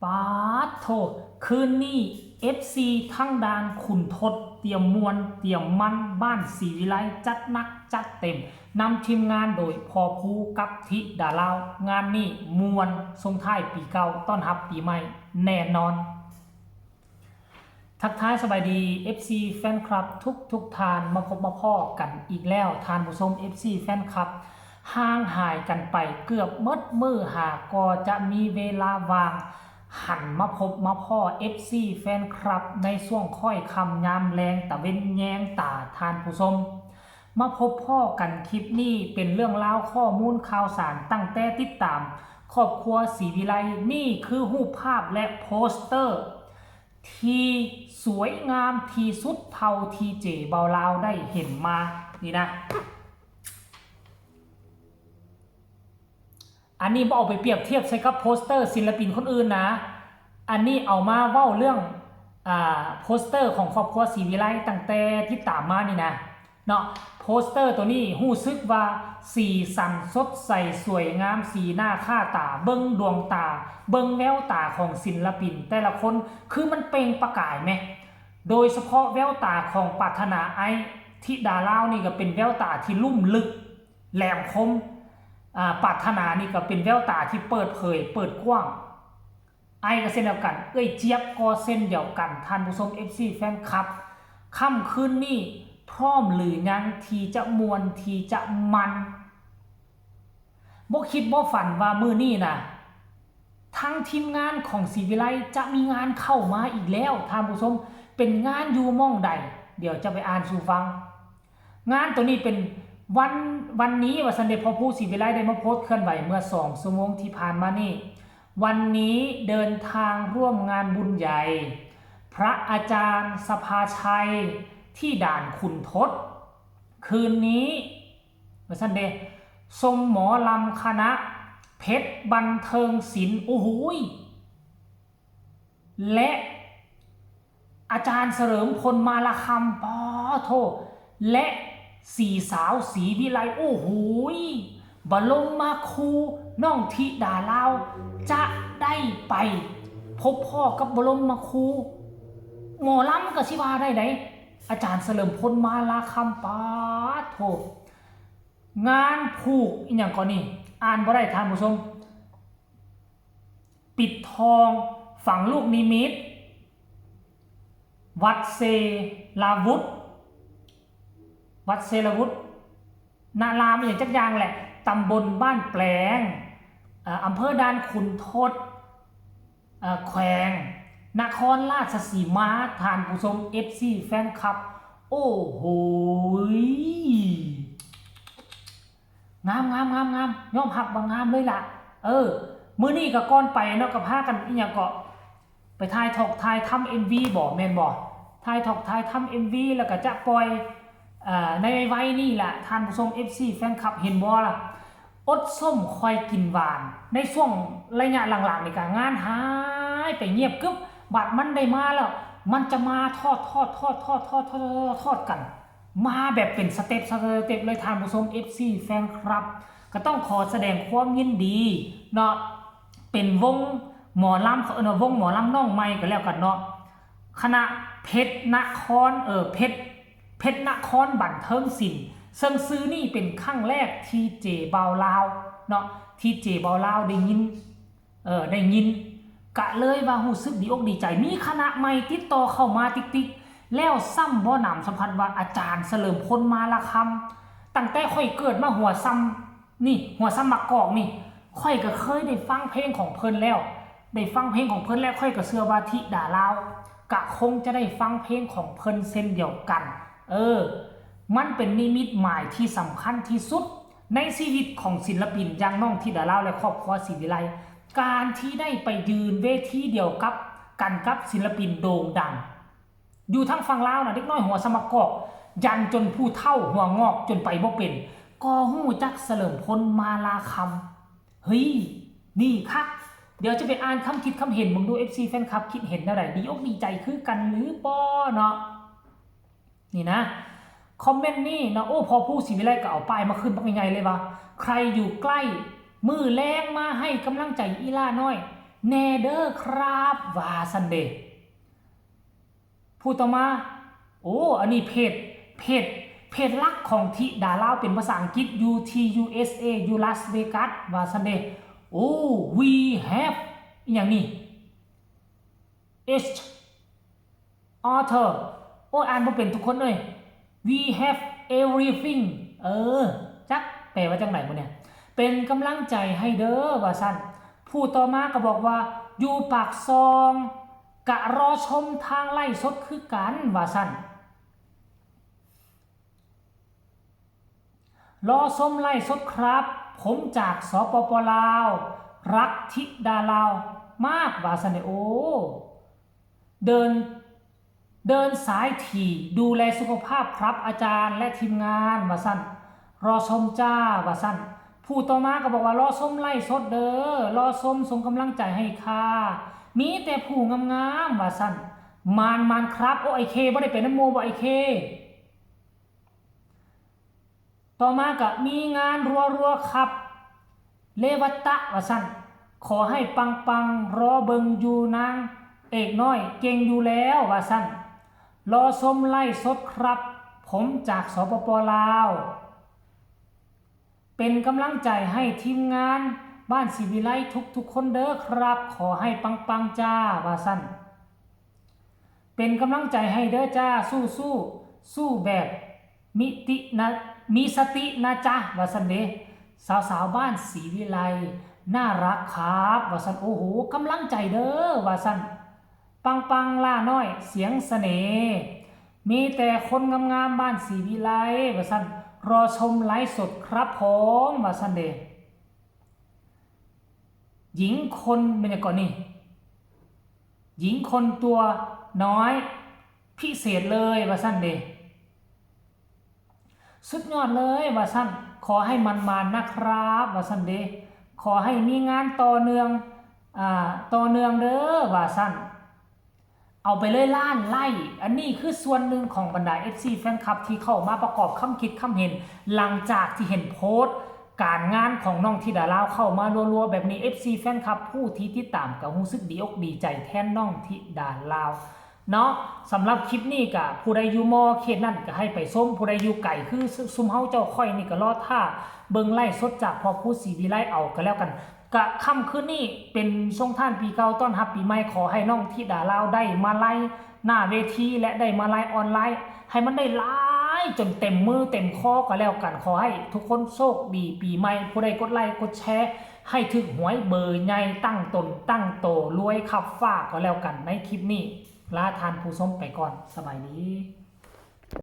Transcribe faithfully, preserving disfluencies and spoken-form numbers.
ปาดโธ่ คืนนี้ เอฟซี ทั้งด่านขุนทด เตรียมม่วน เตรียมมัน บ้านศรีวิไล จัดหนักจัดเต็ม นำทีมงานโดยพ่อภูกับธิดาลาว งานนี้ม่วน ส่งท้ายปีเก่า ต้อนรับปีใหม่ แน่นอน ทักทายสบายดี เอฟซี แฟนคลับทุกทุกๆท่าน มาพบมาพ้อกันอีกแล้ว ท่านผู้ชม เอฟซี แฟนคลับ ห่างหายกันไปเกือบหมดมื้อ หากก็จะมีเวลาว่าง หันมาพบมาพ้อ เอฟซี แฟนคลับ ในช่วงค่อยค่ำยามแลง ตะเว็นแยงตา ท่านผู้ชม มาพบพ้อกันคลิปนี้ เป็นเรื่องราวข้อมูลข่าวสาร ตั้งแต่ติดตามครอบครัวศรีวิไล นี่คือรูปภาพและโปสเตอร์ ที่สวยงามที่สุดเท่าที่เจเบาลาวได้เห็นมา นี่นะ อันนี้บ่เอาไปเปรียบเทียบใส่กับโปสเตอร์ศิลปินคนอื่นนะ อันนี้เอามาเว้าเรื่อง อ่า โปสเตอร์ของครอบครัวศรีวิไล ตั้งแต่ติดตามมานี่นะ เนาะ โปสเตอร์ตัวนี้รู้สึกว่าสีสันสดใสสวยงาม สีหน้าค่าตา เบิ่งดวงตา เบิ่งแววตาของศิลปินแต่ละคน คือมันเปล่งประกายแหม โดยเฉพาะแววตาของปรารถนา ไอ้ธิดาลาวนี่ก็เป็นแววตาที่ลุ่มลึก แหลมคม อ่า ปรารถนานี่ก็เป็นแววตาที่เปิดเผย เปิดกว้าง ไอ้ก็เช่นเดียวกัน เอื้อยเจี๊ยบก็เช่นเดียวกัน ท่านผู้ชม เอฟซี แฟนคลับ ค่ำคืนนี้พร้อมหรือยังที่จะม่วนที่จะมัน บ่คิดบ่ฝันว่ามื้อนี้นะ ทั้งทีมงานของศรีวิไลจะมีงานเข้ามาอีกแล้ว ท่านผู้ชม เป็นงานอยู่หม่องใด เดี๋ยวจะไปอ่านสู่ฟัง งานตัวนี้เป็นวัน วันนี้ว่าซั่นเด้ พ่อภูศรีวิไลได้มาโพสต์เคลื่อนไหวเมื่อสองชั่วโมงที่ผ่านมานี่ วันนี้เดินทางร่วมงานบุญใหญ่ พระอาจารย์สภาชัย ที่ด่านขุนทด คืนนี้ว่าซั่นเด้ ชมหมอลำคณะเพชรบันเทิงศิลป์ โอ้โหย และอาจารย์เฉลิมพลมาลาคำ ปาโธ่ และสี่สาวศรีวิไล โอ้โหย บรมครู น้องธิดาลาว จะได้ไปพบพ้อกับบรมครู หมอลำก็สิว่าได้ได อาจารย์เฉลิมพลมาลาคำ ปาโธ่ งานผูกอีหยังก่อนนี่ อ่านบ่ได้ ท่านผู้ชม ปิดทอง ฝังลูกนิมิต วัดเซราวุธ วัดเซราวุธ นารามอหย่างจักอย่างแหละ ตำบลบ้านแปลง เอ่อ อำเภอด่านขุนทด เอ่อ แขวงนครราชสีมา ท่านผู้ชม เอฟซี แฟนคลับ โอ้โหย งาม งาม งาม งาม ยอมรับว่างามเลยล่ะ เออ มื้อนี้ก็ก่อนไปเนาะ ก็พากันอีหยังเกาะ ไปถ่ายทอกถ่ายทำเอ็มวีบ่ แม่นบ่ ถ่ายทอกถ่ายทำเอ็มวี แล้วก็จะปล่อย เอ่อ ในไวๆนี่แหละ ท่านผู้ชม เอฟซี แฟนคลับ เห็นบ่ล่ะ อดส้มคอยกินหวาน ในช่วงระยะหลังๆนี่ก็งานหายไปเงียบกึบ บัดมันได้มาแล้ว มันจะมาทอด ทอด ทอด ทอด ทอด ทอด ทอด ทอดกัน มาแบบเป็นสเต็ป สเต็ปเลย ท่านผู้ชม เอฟซี แฟนคลับ ก็ต้องขอแสดงความยินดีเนาะ เป็นวงหมอลำ เขาเอิ้นว่าวงหมอลำน้องใหม่ก็แล้วกันเนาะ คณะเพชรนคร เออ เพชร เพชรนครบันเทิงศิลป์ ซึ่งชื่อนี่เป็นครั้งแรกที่เจเบาลาวเนาะ ที่เจเบาลาวได้ยิน เออ ได้ยิน กะเลยว่ารู้สึกดีอกดีใจ มีคณะใหม่ติดต่อเข้ามาติ๊กๆ แล้วซ้ำบ่หนำสัมพันธ์ว่าอาจารย์เฉลิมพลมาลาคำ ตั้งแต่ข้อยเกิดมาหัวซ้ำนี่ หัวซ้ำหมากกอกนี่ ข้อยก็เคยได้ฟังเพลงของเพิ่นแล้ว ได้ฟังเพลงของเพิ่นแล้ว ข้อยก็เชื่อว่าธิดาลาว ก็คงจะได้ฟังเพลงของเพิ่นเช่นเดียวกัน เออ มันเป็นนิมิตหมายที่สำคัญที่สุด ในชีวิตของศิลปินอย่างน้องธิดาลาวและครอบครัวศรีวิไล การที่ได้ไปยืนเวทีเดียวกับ กันกับศิลปินโด่งดัง อยู่ทางฝั่งลาวนะ เด็กน้อยหัวซ้ำหมากกอก ยันจนผู้เฒ่าหัวงอกจนไปบ่เป็น ก็ฮู้จักเฉลิมพลมาลาคำ เฮ้ย นี่คัก เดี๋ยวจะไปอ่านคำคิดคำเห็นเบิ่งดู เอฟซี แฟนคลับ คิดเห็นแนวใด ดีอกดีใจคือกันหรือบ่เนาะ นี่นะ คอมเมนต์นี่นะ โอ้ พ่อภูศรีวิไลก็เอาป้ายมาขึ้นบักใหญ่ๆเลยว่า ใครอยู่ใกล้ มื้อแลงมาให้กำลังใจอีหล้าน้อย แน่เด้อครับ ว่าซั่นเด้ ผู้ต่อมา โอ้ อันนี้เพจ เพจ เพจหลักของธิดาลาวเป็นภาษาอังกฤษ อยู่ที่ ยู เอส เอ อยู่ลาสเวกัส ว่าซั่นเด้ โอ้ we have อหย่างนี้ H author โอ้ย อ่านบ่เป็นทุกคนเอ้ย we have everything เออ จักแปลว่าจังได๋บ่เนี่ย เป็นกำลังใจให้เด้อ ว่าซั่น ผู้ต่อมาก็บอกว่า อยู่ปากซอง กะรอชมทางไลฟ์สดคือกัน ว่าซั่น รอชมไลฟ์สดครับ ผมจาก สปป ลาว รักธิดาลาวมาก ว่าซั่นเด้ โอ้ เดิน เดินสายถี่ ดูแลสุขภาพครับอาจารย์และทีมงาน ว่าซั่น รอชมจ้า ว่าซั่น ผู้ต่อมาก็บอกว่า รอชมไลฟ์สดเด้อ รอชม ส่งกำลังใจให้ค่ะ มีแต่ผู้งามๆ ว่าซั่น มานๆ ครับ โอ้ ไอ้เค บ่ได้ไปนำหมู่บ่ ไอ้เค ต่อมาก็มีงานรัวๆ ครับ เลวัตตะ ว่าซั่น ขอให้ปังๆ รอเบิ่งอยู่ นางเอกน้อยเก่งอยู่แล้ว ว่าซั่น รอชมไลฟ์สดครับ ผมจาก สปป ลาว เป็นกำลังใจให้ทีมงานบ้านศรีวิไลทุกๆ คนเด้อครับ ขอให้ปังๆ จ้า ว่าซั่น เป็นกำลังใจให้เด้อจ้า สู้ๆ สู้แบบมิตินะ มีสตินะจ๊ะ ว่าซั่นเด้ สาวๆ บ้านศรีวิไล น่ารักครับ ว่าซั่น โอ้โห กำลังใจเด้อ ว่าซั่น ปังๆ ล่าน้อย เสียงเสน่ห์ มีแต่คนงามๆ บ้านศรีวิไล ว่าซั่น รอชมไลฟ์สดครับผม ว่าซั่นเด้ หญิงคน แม่นหยังก่อนนี่ หญิงคนตัวน้อย พิเศษเลย ว่าซั่นเด้ สุดยอดเลย ว่าซั่น ขอให้หมานๆ นะครับ ว่าซั่นเด้ ขอให้มีงานต่อเนื่อง อ่า ต่อเนื่องเด้อ ว่าซั่น เอาไปเลยล้านไลค์ อันนี้คือส่วนหนึ่งของบรรดา เอฟซี แฟนคลับ ที่เข้ามาประกอบความคิดความเห็น หลังจากที่เห็นโพสต์การงานของน้องธิดาลาวเข้ามารัวๆ แบบนี้ เอฟซี แฟนคลับ ผู้ที่ติดตามก็รู้สึกดีอกดีใจแทนน้องธิดาลาวเนาะ สำหรับคลิปนี้ก็ผู้ใดอยู่มอเขตนั้นก็ให้ไปชม ผู้ใดอยู่ไกลคือซุมเฮาเจ้าข้อยนี่ก็รอท่าเบิ่งไลฟ์สดจากพ่อครูศรีวิไลเอาก็แล้วกัน กะค่ำคืนนี้เป็นส่งท้ายปีเก่าต้อนรับปีใหม่ ขอให้น้องธิดาลาวได้มาลัยหน้าเวทีและได้มาลัยออนไลน์ ให้มันได้หลายจนเต็มมือเต็มคอก็แล้วกัน ขอให้ทุกคนโชคดีปีใหม่ ผู้ใดกดไลค์กดแชร์ ให้ถืกหวยเบอร์ใหญ่ตั้งตนตั้งโตรวยคับฟ้าก็แล้วกัน ในคลิปนี้ลาท่านผู้ชมไปก่อน สบายดี